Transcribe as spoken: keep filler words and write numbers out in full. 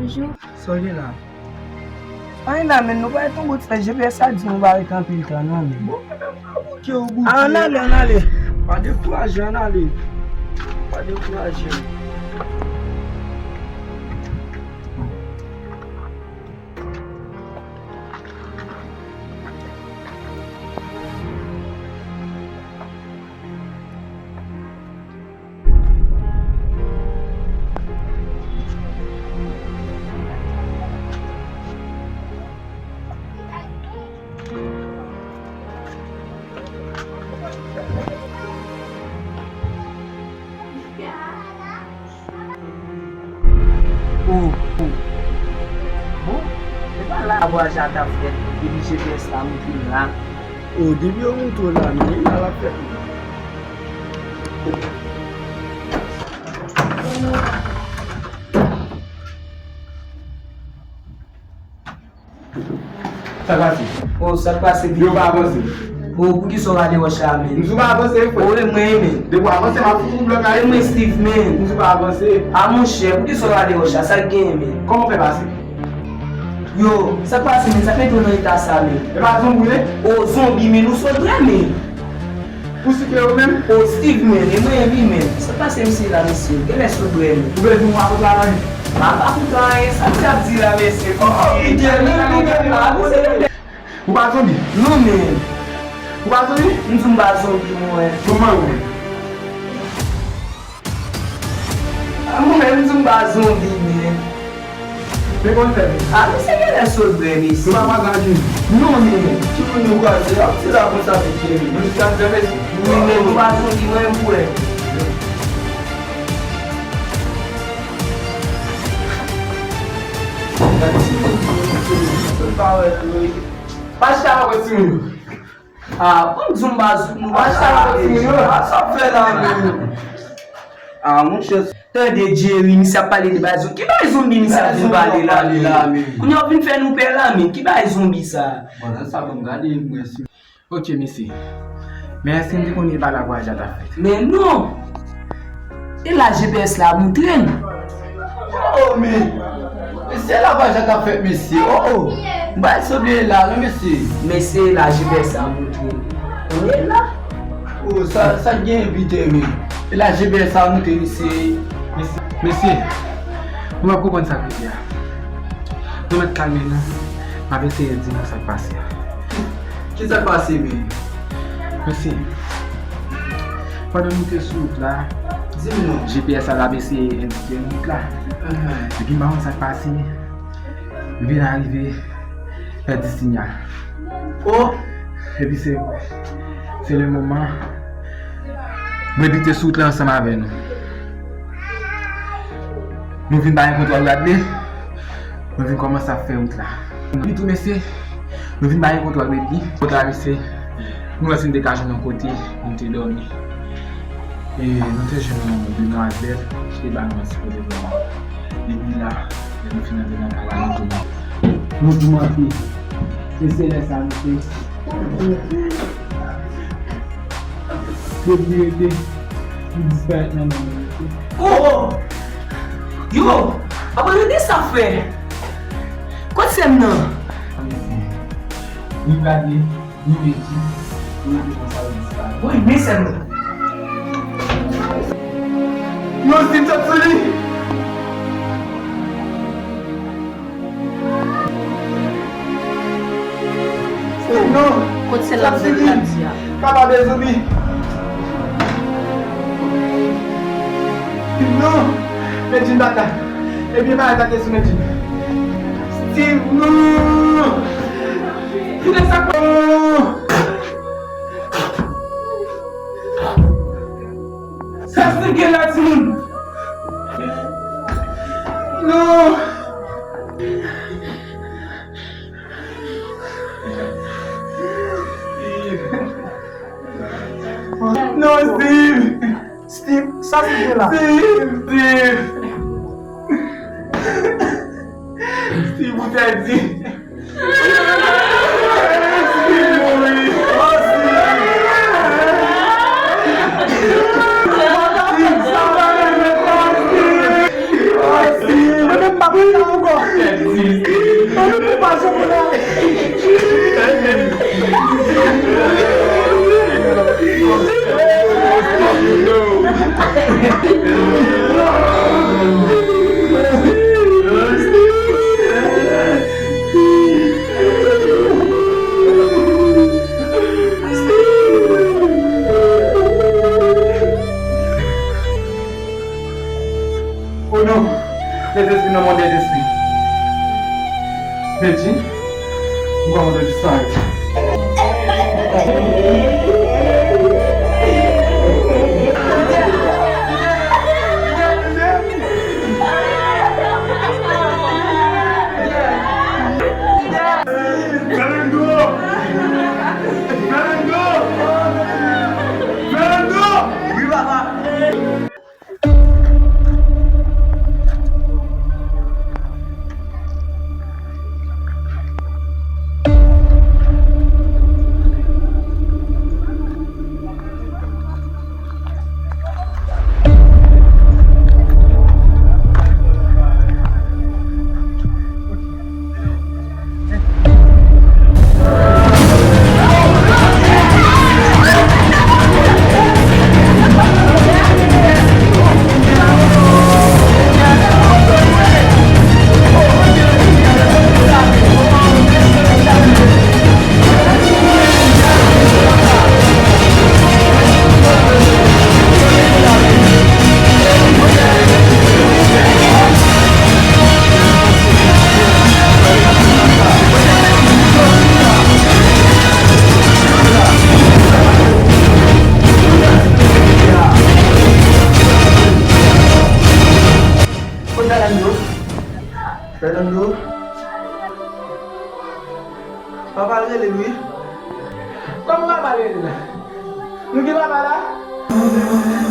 Bonjou. Sa w gen la? Anyen la, men nou pa ret yon bout fè G P S la di nou pa ret anpil tan, non, men. Bon, men pa bouke ou bouke. A, ann ale, ann ale. Pa dekouraje, ann ale. Pa dekouraje. Oh, oh. Bon, e pa la vwajan t ap fèt, epi G P S la montre m la. Oh, depi yo montre w la, men e la l ap fèt. Sa k pase? Oh, sa k pase, big? Yo pa avanse. Oh, poukisa w rale wòch la, men? M di w pa avanse, frè. Oh, e mwen, men. Depi w avanse, m ap fout ou blòk la. E mwen, Steve, men. M di w pa avanse. A, monchè, poukisa w rale wòch la? Sa k genyen, men? Kòman w fè pase? Yo, sa k pase, men? Sa k mete w nan eta sa, men? E pa zonbi w ye? Oh, zonbi, men, ou sot vre, men. Ou sik yo menm? Oh, Steve, men, e mwen, wi, men. Sa k pase, mesye la, mesye? Genlè sou dwe, men. Ou vle di m pa konn anyen? M pa konn anyen. Sa misye ap di la, mesye? Oh, oh, Miguel, men, men, men, men, pa konn anyen. Ou pa zonbi? Non, men. Ou pa zonbi? M di w m pa zonbi, mwen. Kòman, mwen? A, mwen menm, m di w m pa zonbi, men. Men kòman fè, men? A, misye genlè sot vre, mesye. Nou pa vwazen ak Jimmy? Non, men. Ki moun nou kwaze? Ap di la konsa, mesye. Nou se ap fè, mesye. Wi, men nou pa zonbi, mwen menm, m kwè. Gad timoun, timoun, timoun, timoun, pa wè, wi. Pa chita avè timoun yo. Ah, bon, m di w m pa zonbi, nou pa chita avè timoun yo. Ah, sa w fè la menm? Ah, monchè. Tande Jerry, misye ap pale de bay zonbi. Ki bay zonbi misye ap vin pale la menm? Kounye a w vin fè nou pè la menm. Ki bay zonbi sa? Bon, nan sa, bon, gade mwen si. Ok, mesye. Men èske m te konnen e pa la vwajan t ap fèt? Men non! E la G P S la montre n. Oh, men! Mesye, la vwajan t ap fèt, mesye. Oh, oh! M pa sanble la, non, mesye. Mesye, la G P S la montre n. Ou ye la? Oh, sa, sa gen pite, men. E la G P S la montre, mesye. Mesye, mesye, nou p ap konprann sa k rive a. Nou mèt kalme nou. M ap eseye di nou sa k pase a. Kisa k pase, men? Mesye, pandan nou te sou wout la, di m non. G P S la t ap eseye endike n wout la. Epi m pa konn sa k pase, m vin arive pèdi sinyal. Oh! Epi se, se le moman, mwen bite sou wout la ansanm avè nou. Nou vin pa gen kontwòl rad li. Nou vin kòmanse ap fè wout la. Epi tou, mesye, nou vin pa gen kontwòl epi. Kote la, mesye, nou wè si nou te ka jwenn yon kote pou nou te dòmi. E nou te jwenn yon demwazèl ki te ba nou yon ti kote dòmi. Epi la, lè nou fin antre nan kay la, nou toumante. Nou toumante. E se lè sa, mesye, Depi rete, li disparèt nan men mwen, mesye. Oh! Yo! Abandone sa, frè! Kot sè m nan? Li gade, li redi, li redi konsa, li disparèt. Woy, men sè m nan! Non, Steve, sot sou li! Steve, non! Kot sè l la, sot sou li! Kapab e zonbi! Steve, non! Medjin pa ta! Ebyen, pa ta te sou Medjin! Steve, non! Kite sa non! Sa Steve gen la, timoun? Non! Non, Steve! Steve, sa Steve gen la? Steve, Steve! Steve, ou pèdi! Mwen menm m pa konn sa ankò. O non, Sentespri nan mond dèzespri. Benji, m kòmanse disparèt. Fernando! Fernando! Fernando! Wi, papa! Kote Fernando? Fernando? Papa l rele l wi. Kòman papa l rele l la? Nou gen papa la?